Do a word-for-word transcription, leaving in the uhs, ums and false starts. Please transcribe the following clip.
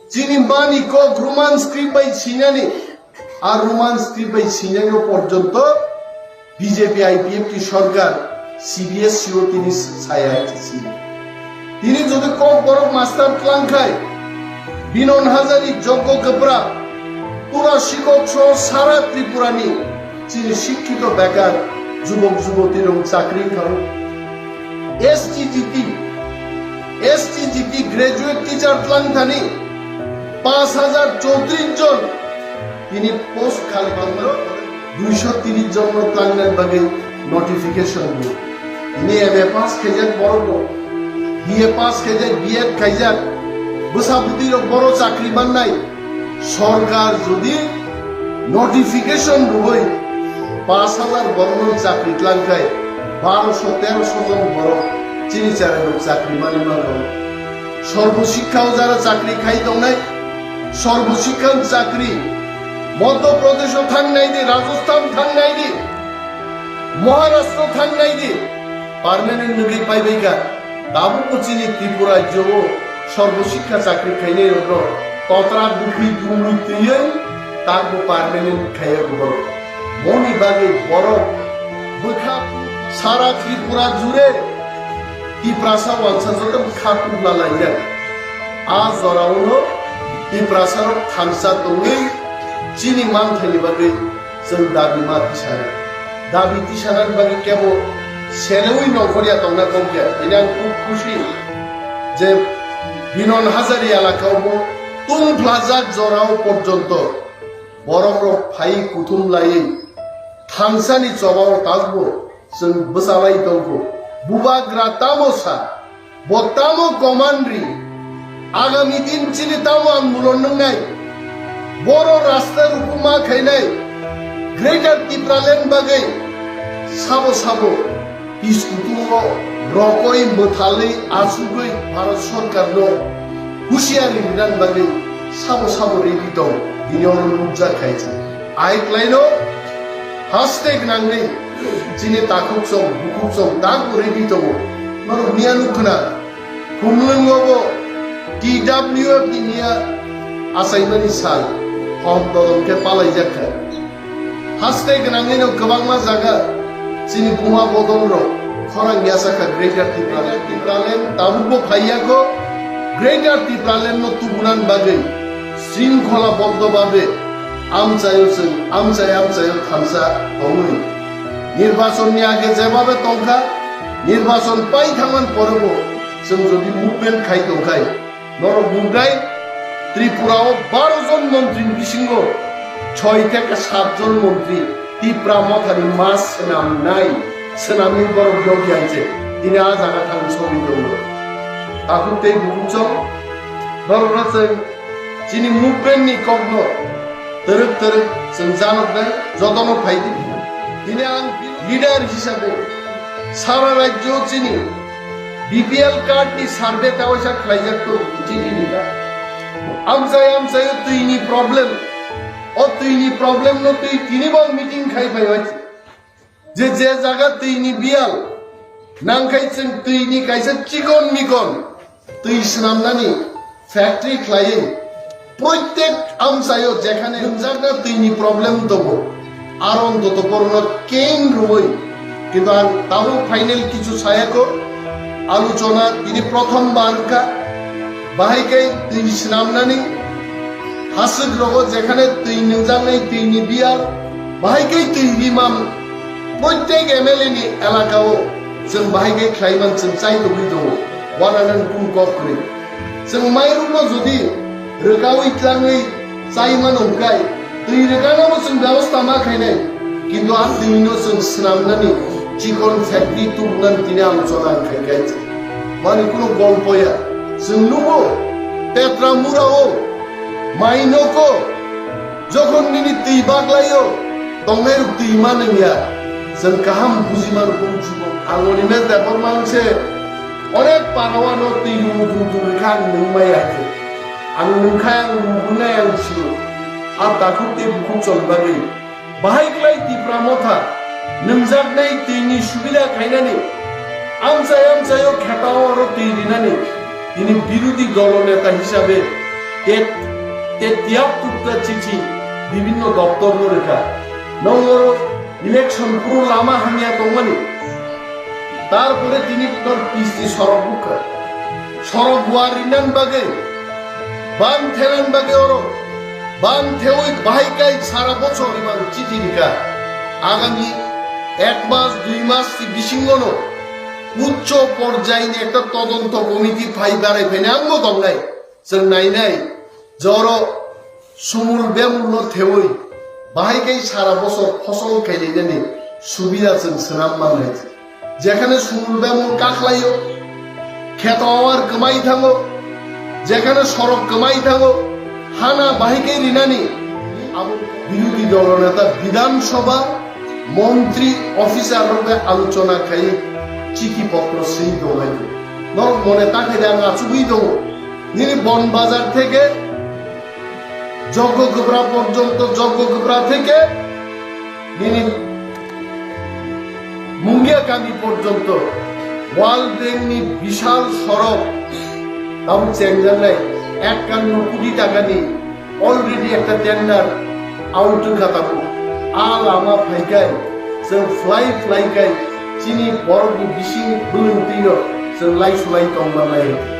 Chini mani kok Roman script bai sinani, a Roman script bai sinani porjonto B J P I P F T sorkar C B S C o tini saya si. Tini jodi kok borok master tlang khai, Binon Hazari, Joggo Kwbra, Tura Sikok so sara Tripura ni chini sikkito bekar jubok juboti rok chakri kharu. S T G T, S T G T graduate teacher tlang thani paanch hajar chowtris jon tini post khali bangma duiso tris jon no tlangnani bagwi notification bo. Tini M A pass khaijak borok bo, B A pass khaijak, B Ed khaijak, bwsa bwtwi rok boro chakri mannai. Sorkar jodi notification rwui paanch hajar borokno chakri tlang khai, baroso teroso jon borok chini cherairok chakri manwi mano. Sorbo Sikha o jara chakri khai tongnai, Sorbo Sikha ni chakri Madhya Pradesh o thang nai di, Rajasthan thang nai di, Maharashtra thang nai di, permanent nugwi pai bai kha. Tabukbo chini Tripura rajyo o Sorbo Sikha chakri khainai rokno totra bwkhwi bumwi twiwi takbo permanent khaiya borok. Moni bagwi borok bwkha sara Tripura jure Tiprasa wansa joto kha tubla laijak. A jorao Tiprasa rok thansa tongwi chini manthaini bagwi chwng dabi ma tisana. Dabi tisanani bagwi kebo seleui nongkhorya tongna tongkya. Tini ang khub khusi je Binon Hazari elakao bo tungphlajak jorao porjonto borok rok phai kuthum laiwi thansani chobao tasbo chwng bwchalai tongkho. Bubagra tamo sa? Bo tamo command ri? Agami din chini tamo andolon nwngnai? Boro rasta rukuma khainai Greater Tipraland bagwi sabo sabo piskutungo rokoi mwthalwi achugwi Bharat Sorkarno husiari rinani bagwi sabo sabo ready tong, bini ono nukjak khai se. Ai klaino haste gwnangwi chini takhuk song, bukhuk song, tak bo ready tongo. Norok miya nuk khna, Khumlwngo bo T W F ni miya achaimani sal, hom todong khe palaijak kha. Haste gwnangwino kwbangma jaga chini buma bodol rok khorang yasa kha Greater Tipraland. Tipraland tabukbo phaiya kho, Greater Tipraland no tubunan bagwi sringkhola boddo babe amchaio chwng amchai amchaio thansa tongwi. Nirbachon ni age jebabe tongkha, nirbachon pai thangman porebo chwng jodi movement khai tongkhai, norok bumdai Tripura o baro jon montri ni bisingo choi theke sat jon montri Tipra Motha ni ma swnamnai, swnamwi borok yokya hinkhe tini a jaga thang sogwi tongo. Takhuk tei bukhuk chong norokno chwng chini movement ni kokno twrwk twrwk chwng janoknai jotono phaidi. Tini ang leader hisabe sara rajyo chini B P L card ni survey ta waisa khlaijak to chini leader. Amchai amchai o twi ni problem, o twi ni problem no twi tini bo meeting khai phai waisa. Je je jaga twi ni biyal nangkhai chwng twi ni kaisa chikon mikon twi swnamnani factory khlaiwi proitek amchaio jekhane hwnjakna twi ni problem tongo, aro ontoto borokno kein rwui. Kintu ang tabuk final kichu sayakho, aluchona tini prothom bar wngkha. Bahai khe twi swnamnani haswk rogo jekhane twi nwngjaknai twi ni biyal, bahai khe twi rimam proitek M L A ni elaka o chwng bahai khe khlaiman chwng chai tongwi tongo, uananan kung kok kwrwi. Chwng mairukno jodi rwkaui tlangwi chai mano hwnkhe twi rwkanabo chwng bebosta ma khainai, kintu a twino chwng swnamnani chikon factory tubunani tini ang chona khai kaichi. Mani kuno golpo ya. Chwng nugo Tetra Mura o, Mainok o, jokhon nini twi baglaio, tongnai rok twi manwng ya. Chwng kaham buji mano kung chugo. Ang oni mes debor mangse onek parao ano twi rumu dul dul kha ang nung maya khe. Ang nung kha ang nung nai ang sio. A takhuk tei bukhuk chon bagwi. Bahai klai Tipra Motha nwngjaknai twi ni subida khainani, amchai amchai o kheta o oro twi rinani, tini birodhi dolo neta hisabe Te, te tiyap tukta chithi bibhinno doptorno rwkha. Nongoro election phuru lama hamya tongmani. Tarpore tini tor pisti sorok bukha. Sorok buar rinan bagwi, ban thenan bagwi oro, ban thewi bahai kai sara bochor iman chithi rikha. Agami ek mas, dui mas si bisingono uccho porjayini ekta todonto komiti phai barai phaina angbo tongnai. Chwng nainai, joro sumul bemulno thewi, bahai kai sara bosor phosol khainani subida chwng swnam mannai. Jekhane sumul bemul kakhlaio, kheto awar kwmai thango, jekhane sorok kwmai thango, hana bahai kai rinani, abo birodhi dolo neta Bidhan Sabha, montri, officer rok bai alochona khai chithi potro swi donai. Norok mone ta khai da ang achugwi dongo. Nini Bon Bazar theke Jogogobra porjonto, Jogogobra theke nini Mungia kami porjonto World Bank ni bishal sorok tabuk chengjaknai ekkanno koti takani already ekta tender out wngkha tabuk. A lama phaikai chwng phlai phlai kai chini borokni bising bwlwng twino chwng lai sulai tongmanai.